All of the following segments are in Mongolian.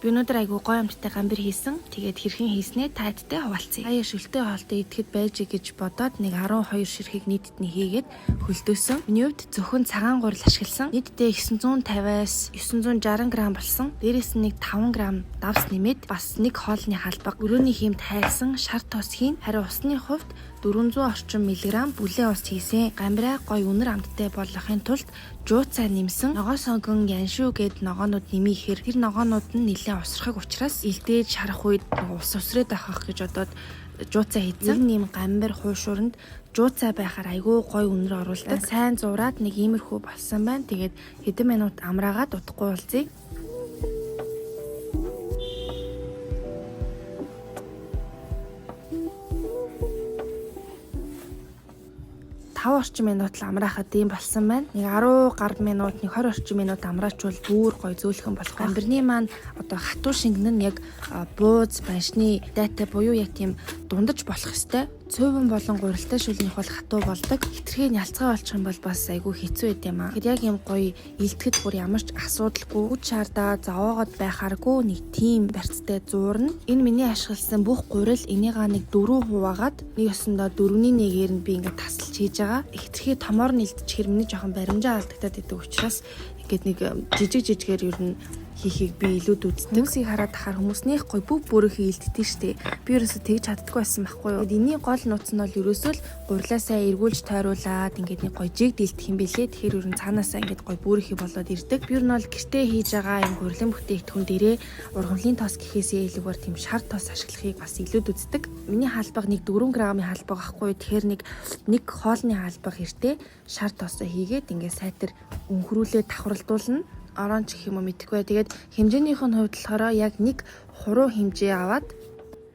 Би өнөөдөр айгүй гоё амттай гамбир хийсэн. Тэгээд хэрхэн хийснээ та хэдтэй хуваалцъя. Хаяа шөлтэй хоолтой идэхэд байж гэж бодоод нэг 12 ширхэг нийтэд нь хийгээд хөлдөөсөн. Миний хувьд зөвхөн цагаан гурил ашигласан. Нийтдээ 950-аас 960 г болсон. Дээрээс нь нэг 5 г давс нэмээд бас нэг хоолны халбаг өрөөний хиймд хайлсан шар тос хийн. Харин усны хувьд 400 орчим миллиграмм бүлээн ус хийсэн. Гамбираа гоё үнэр амттай болгохын тулд жууцаа нэмсэн. Ногоо сонгон яншуу гэд ногоонууд нэмийхээр тэр ногоонууд нь нэлээд усрахаг учраас илдээж шарах үед ус усрээд авах гэж бодоод жууцаа хийсэн. Ер нь юм гамбир хуушуранд жууцаа байхаар айгүй гоё үнэр оруулдаг. Сайн зураад нэг иймэрхүү болсон байна. Тэгээд хэдэн минут амраагаад удахгүй уулзъя. Орчим минут л амраахад ийм болсон байна. Нэг 10 гаруй минут, нэг 20 орчим минут амраачвал бүр гоё зөөлхөн болох. Гамбирны маань одоо хатуу шингэн нь яг бууз, баншны дайтай буюу яг тийм дундаж болох ёстой. Цуйван болон гурилтай шүлнийх бол хатуу болдог. Хитрхээ нялцгай болчих юм бол бас айгүй хэцүү байд юм аа. Тэгэхээр яг юм гоё илтгэд бүр ямар ч асуудалгүй үд шаардаа зовоогод байхааргүй нэг тийм барьцтай зуурна. Энэ миний ашигласан бүх гурил энийгаа нэг 4 хуваагаад нэг ёсондоо 4-ний 1-ээр нь би ингээд тасалж хийж байгаа. Хитрхээ томоор нь илтчихэр миний жоохон баримжаа алдагдаад идэг учраас ингээд нэг жижиг жижигээр ер нь хийхийг би илүүд үздэг. Хүмүүсийг хараад тахаар хүмүүснийх гоё бүх бүрийнхээ илддэг штэ. Би ерөөсөө тэгж чаддаггүй байсан байхгүй юу. Энийн гол нууц нь бол ерөөсөө л гурлаа сайн эргүүлж тойруулаад ингээд нэг гоё жигд илдэх юм бэлээ. Тэгэхээр ер нь цаанаасаа ингээд гоё бүрийнхээ болоод ирдэг. Би ер нь бол гэртээ хийж байгаа юм гурлын бүтээгдэхүүн дээрээ ургамлын тос гэхээсээ илүүгээр тийм шар тос ашиглахыг бас илүүд үздэг. Миний халбаг нэг 4 г-ийн халбаг байхгүй. Тэгэхээр нэг хоолны халбаг хэртээ шар тосоо хийгээд ингээд сайтар өнхрүүлээ давхралдуулна. Оронч гэх юм уу мэдэхгүй. Тэгээд хэмжээнийх нь хувьд болохоор яг нэг хуруу хэмжээ аваад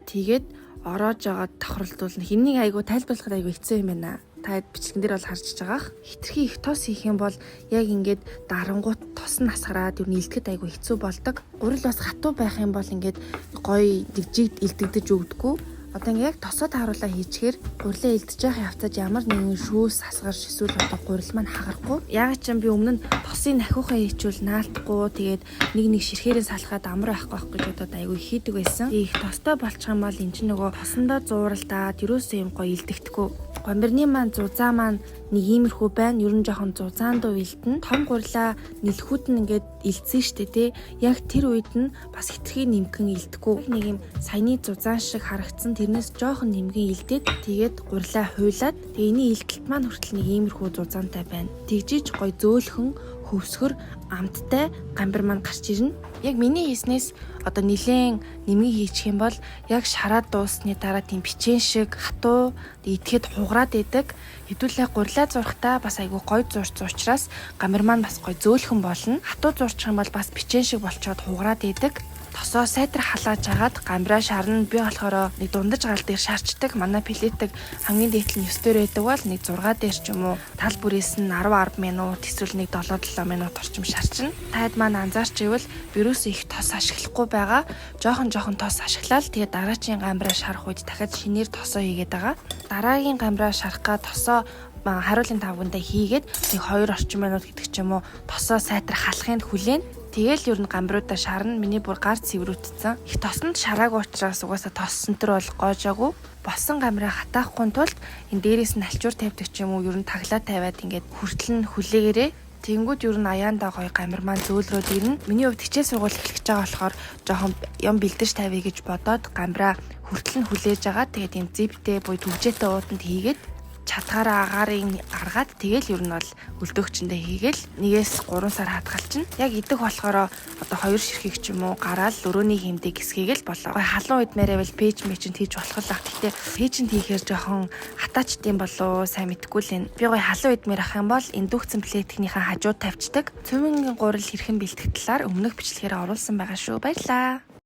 тэгээд ороож жагаад давхралдуулна. Хиннийг айгу тайлбарлахад айгу хэцүү юм байна. Та бичлэгэн дээр бол харж байгаах. Хитрхи их тос хийх юм бол яг ингээд дарангуут тос нь асгараад юу нэлтгэд айгу хэцүү болдог. Гурил бас хатуу байх юм бол ингээд гоё жигд илдэгдэж өгдөггүй. Одоо ингээ яг тосоо тааруулаа хийчихээр гурилаа илдэж явах явцад ямар нэгэн шүүс асгарч эсвэл одоо гурил маань хагарахгүй. Яг ч юм би өмнө нь тосын нахиухаа хийчихвэл наалтахгүй тэгээд нэг нэг ширхээрээ салахад амар байхгүй байх гэж бодоод айгүй хийдэг байсан. Их тостой болчих юм бол эн чинь нөгөө тосондоо зууралдаад ерөөсөө юм гоё илдэхдэггүй. Гомбирны маань зузаан маань нэг иймэрхүү байна. Ер нь жоохон зузаан дуу илдэнэ. Том гурилаа нэлхүүд нь ингээд илдсэн штэ тий. Яг тэр үед нь бас хитрхи нэмгэн илдэхгүй. Нэг юм саяны зузаан шиг харагдсан тэрнээс жоохон нэмгэн илдээд тэгээд гурилаа хуйлаад тэгээ энэний илдэлт маань хүртэл нэг иймэрхүү зузаантай байна. Тэгжиж гоё зөөлхөн хөвсгөр амттай гамбир маань гарч ирнэ. Яг миний хийснээс одоо нилээн нэмгийг хийчих юм бол яг шараад дууссаны дараа тийм печень шиг хатуу идэхэд хугараад идэг. Хэдүүлээ гурилаа зурхтаа бас айгүй гоё зурц учраас гамбир маань бас гоё зөөлхөн болно. Хатуу зурчих юм бол бас печень шиг болчоод хугараад идэг. Тосоо сайтар халааж агаад гамбираа шарна. Би болохоор нэг дундаж гал дээр шарчдаг. Манай плитэг хамгийн дээд нь 9 дээр байдаг бол нэг 6 дээр ч юм уу тал бүрээс нь 10 минут эсвэл нэг 7 минут орчим шарчна. Таад маань анзаарч ивэл вирус их тос ашиглахгүй байгаа. Жохон тос ашиглаад тэгээ дараачийн гамбираа шарах үед дахиад шинээр тосоо хийгээд байгаа. Дараагийн гамбираа шарах га тосоо хариулын тавгандаа хийгээд нэг 2 орчим минут гэдэг ч юм уу тосоо сайтар халахыг хүлээн. Тэгэл ер нь гамбируудаа шарна. Миний бүр гар цэврүүтсэн. Их тосонд шараагүй учраас угаасаа тос сэнтэр бол гоожоогүй. Болсон гамбираа хатаахгүй тулд энэ дээрээс нь альчуур тавьдаг ч юм уу ер нь таглаа тавиад ингээд хүртэл нь хүлээгээрээ. Тэнгүүд ер нь аяандаа гоё гамбир маань зөөлрөөд ирнэ. Миний хувьд хичээл сургууль эхлэх гэж байгаа болохоор жоохон юм бэлдэж тавья гэж бодоод гамбираа хүртэл нь хүлээж байгаа. Тэгээд юм зиптэй буюу түгжээтэй ууданд хийгээд чадгаараа агаарын гаргаад тэгэл ер нь бол өлдөөгчөндөө хийгээл 1-3 сар хадгалчихна. Яг идэх болохоор одоо 2 ширхэг ч юм уу гараал өрөөний хэмдэг гисгээгээл болоо. Халуун идмээрээ бол пэйж мэйчэнд хийж болох л ах. Гэтэ пэйжэнд хийхээр жоохон хатаачдсан болоо сайн мэдэхгүй л энэ. Би гоё халуун идмээр ах юм бол индукцэн плиткийнхаа хажууд тавьчихдаг. Цувингийн гурил хэрхэн бэлтгэх талаар өмнөх бичлэгээр оруулсан байгаа шүү. Баярлаа.